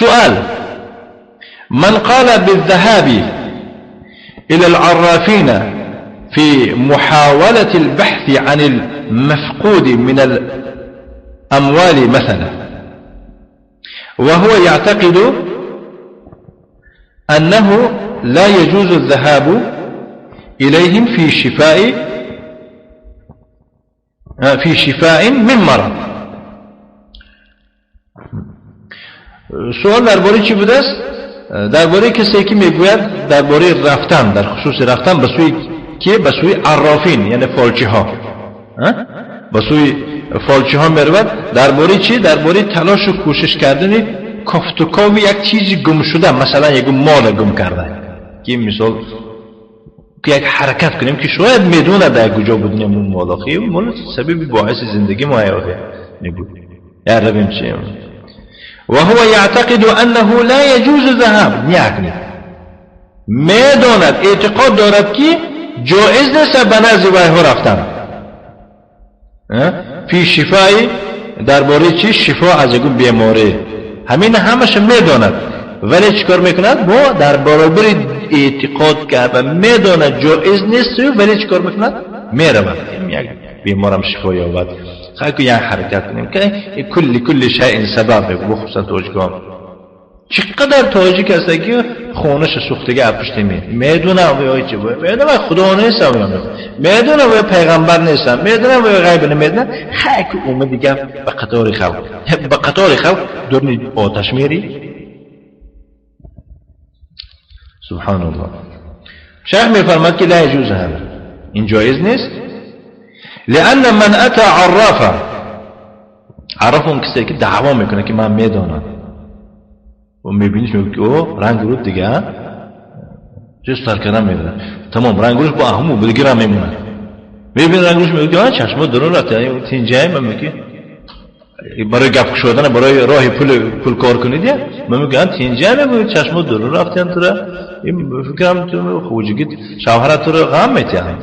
سؤال: من قال بالذهاب إلى العرافين في محاولة البحث عن المفقود من الأموال مثلا، وهو يعتقد أنه لا يجوز الذهاب إليهم في شفاء من مرض. سوال درباره چی بوده است؟ درباره کسی که میگوید درباره رفتن، در خصوص رفتن به سوی که به سوی عرافین، یعنی فالچی ها، به سوی فالچی ها میرود. درباره چی؟ درباره تلاش و کوشش کردن کافت و کاو یک چیزی گم شده، مثلا یک مال گم کرده، که مثال که یک حرکت کنیم که شاید میدونه در کجا بودیم اون مال، آخه مال سبب باعث زندگی ما آخه میگو یا رویم چی. وهو يعتقد أنه لا يجوز الذهاب، نیکنه میداند، اعتقاد دارد که جایز نیست به نزد ویها رفتن، فی شفای، درباره چی؟ شفا از یک بیماری. همین همش میداند، ولی چیکار میکند؟ با در برابر اعتقاد کرد و میداند جایز نیست، ولی چیکار میکند؟ میرود یک بیمارم شفا یابد. خیلی یک حرکت کنیم که کل شیء سبب. بخصوصا تاجیکان چقدر تاجیک هست که خونش سوختگی از پشت میدونم و چی بود، میدونم خدا نیستم، میدونم و پیغمبر نیستم، میدونم و غیب نمیدونم. خیلی اومد دیگه به قطار خلق، به قطار خلق درنی آتش میری. سبحان الله. شیخ میفرماد که لا يجوز هذا، این جایز نیست. لأن من أتى عرافا، عراف اون کسی که دعوا میکنه که من میدانم، و میبینیش میگه که او رنگ رو دیگه چیز سر کردن میدونه، تمام رنگ روش با همون دیگه رم میمونه. میبینی رنگ روش میگه چشم درون رفته تینجای. من میگه برای گپ شدن، برای راه پول کار کنید، من میگم تینجای، میگه چشم درون رفتن تو را، این فکرم تو خوجگی شوهرت تو رو غم میتیان.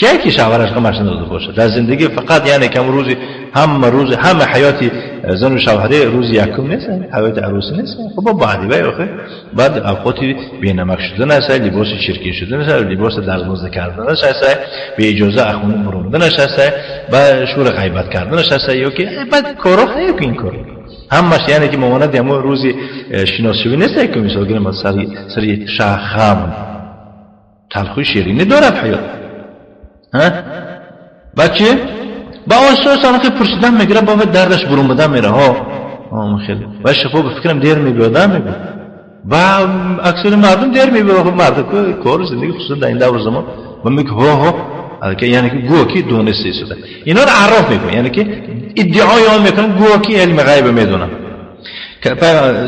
کیه که شوهرش غمش نداده باشه در زندگی؟ فقط یعنی کم روزی همه روز همه حیاتی زن و شوهره روز یکم نیست، حیات عروسی نیست. خب بعدی بای آخه بعد اوقاتی بی‌نمک شدن هست، لباس چرکی شدن هست، لباس درزمزده کردن هست، به اجازه اخوان بروندن هست، و شور غیبت کردن هست، یا که بعد کارا خیلی این کار همش یعنی که ممانت همون روزی شناسایی نیست که مثال گیرم سری شاخم تلخ و شیرینی دارد حیات. ها بچه با اساس آن که پرسیدن میگیره، با دردش برون میره ها خیلی و شفا به فکرم دیر میبیادم میگه و اکثر مردم دیر میبیاد. خب مرد کار زندگی خصوصا در این دور زمان و میگه ها ها، یعنی که گویا که دونسته شده. اینا رو عراف میکنه، یعنی که ادعای آن میکنن گویا که علم غیب میدونن.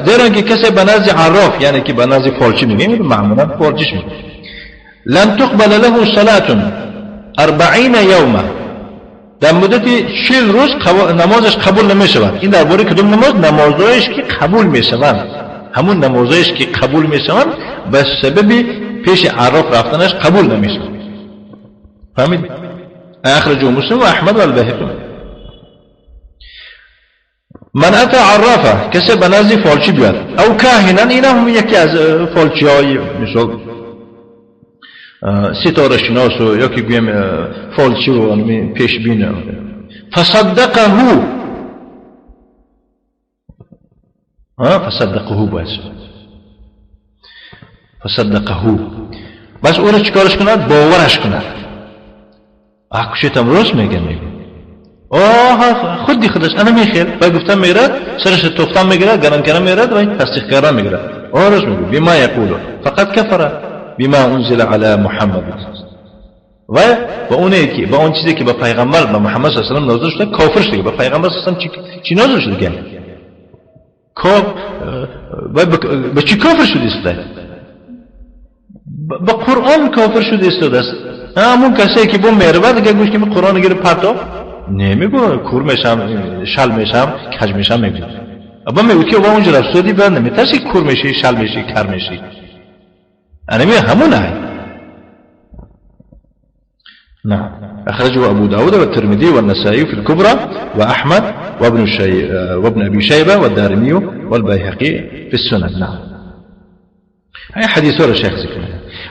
زیرا که کسی به نزد عراف، یعنی که به نزد فالچی میگه، معمولا فالچیش میگه، لن تقبل له صلاة 40 یوما، در مدت 40 روز نمازش قبول نمیشود. این درباره کدوم نماز؟ نمازهایش که قبول میشوند، همون نمازهایش که قبول میشوند به سبب پیش عراف رفتنش قبول نمیشوند. فهمید؟ اخرجه مسلم و احمد و البیهقی. من اتى عرافه، کسی به نزد فالچی بیاد، او کاهنا، اینا هم یکی از فالچی های مثال ستاره شناس و یا که گویم فالچی و پیش بین، فصدقه، فصدقه باید فصدقه، بس او را چیکارش کند؟ باورش کند. کشیتم راست میگه، میگه آه خودی خودش انا میخیر و گفتم میرد سرش توفتم میگیرد، گران کردن میرد و تصدیق کردن میگیرد. آه راست میگه، بما یقولو فقد کفر بما انزل على محمد، و با اونه که با اون چیزی که با پیغمبر با محمد صلی الله علیه و نازل شده کافر شده. با پیغمبر صلی الله علیه و چی نازل شده؟ که با چی کافر شده است؟ با قرآن کافر شده است. همون کسی که با میرود دیگه گوش که قرآن گیر پرتاب نمیگو کور میشم، شل میشم، کج میشم میگه. ابا میگه که با اونجا رفت بعد نمیترسی کور میشی، شل میشی، کر میشی؟ انمی همون های. نعم. أخرجه أبو داود والترمذي والنسائي في الكبرى وأحمد وابن أبي شيبة والدارمي والبيهقي في السنن. نعم. هاي حديث ورا الشيخ ذكر.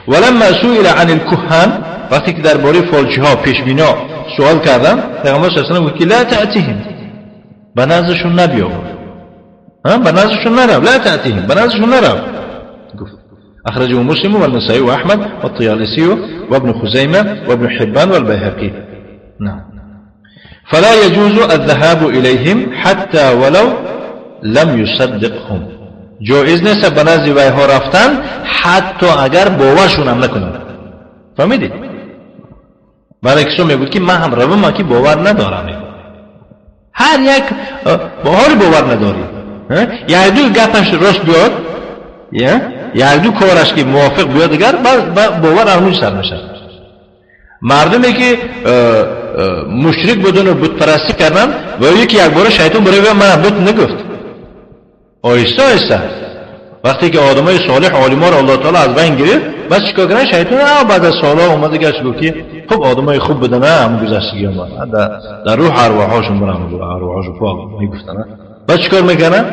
ولما سئل عن الكهان وقتی که درباره فالچی‌ها پیشبینا سوال کردن، پیغمبر صلی الله علیه و سلم گفت که لا تأتیهم، به نزدشون نبیا، به نزدشون نرو، لا تأتیهم، به نزدشون نرو. گفت أخرجه مسلم والنسائي وأحمد والطيالسي وابن خزيمة وابن حبان والبيهقي. نعم. فلا يجوز الذهاب إليهم حتى ولو لم يصدقهم. جایز نیست به نزد ویها رفتن حتی اگر باورشون هم نکنن. فهمیدید؟ برای کسا میگوید که من هم روم که باور ندارم. هر یک با حال باور نداری، یک دو گپش راست بیاد، یک دو کارش که موافق بیاد دیگر باور همون سر میشه. مردمی که مشرک بودن و بت پرستی کردن و یکی یک بار شیطان برای من بت نگفت، آهسته آهسته وقتی که آدمای صالح عالما رو الله تعالی از بین گرفت، بس چیکار کردن؟ شیطان بعد از سالها اومد گشت گفت که خب آدمای خوب بودن، هم گذشتگی اومد در روح ارواحاشون برام ارواحاشون پاک میگفتن. بعد چیکار میکنن؟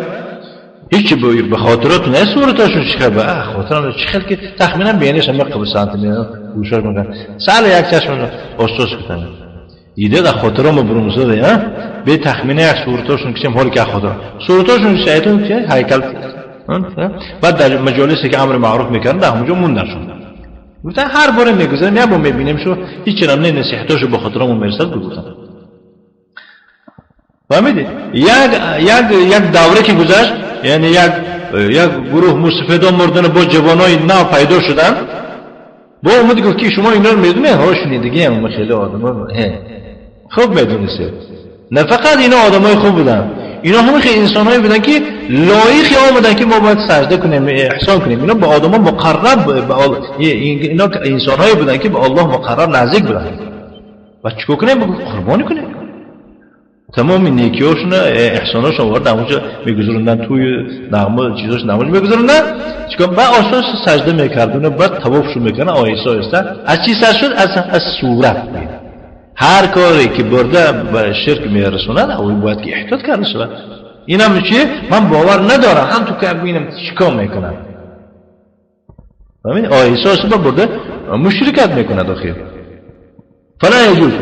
هیچ به خاطرات نه صورتاشون چیکار به خاطرم چی خیلی که تخمینا بینش هم قبل سانتی میاد گوشاش میکنن سال یک چشم استاس گفتن دیده در خاطرام برون زده به تخمینه یک صورتاشون کشیم حالی که خاطرام صورتاشون شیطان که هیکل. بعد در مجالسی که امر معروف میکردن در همونجا موندن شون گفتن هر باره میگذاریم یه بار میبینیم شو هیچ چرا نه نصیحتاشو به خاطرامون میرسد. گفتن فهمیدی؟ یک یک یک دوره که گذشت، یعنی یک یک گروه موسفیدا مردن با جوانای نو پیدا شدن، با اومد گفت که شما اینا رو میدونی؟ ها شنیدگی هم خیلی آدم خوب میدونسته. نه فقط اینا آدمای خوب بودن، اینا هم خیلی انسانایی بودن که لایق آمدن که ما باید سجده کنیم، احسان کنیم. اینا با آدما مقرب، اینا انسانایی بودن که به الله مقرب نزدیک بودن. و چیکار کنیم؟ قربانی کنیم. تمام نیکیاشون احساناشون آورد اونجا میگذروندن توی نغمه چیزاش نماز میگذروندن. چیکار؟ بعد آساس سجده میکردن، بعد طوافشون میکردن آهسته آهسته. از چی سر شد؟ از صورت. هر کاری که برده به شرک میرسوند او باید که احتیاط کرده شود. اینم چیه؟ من باور ندارم هم تو که ببینم چیکار میکنم. فهمید؟ آهسته آهسته برده مشرکت میکند آخر. فلا يجوز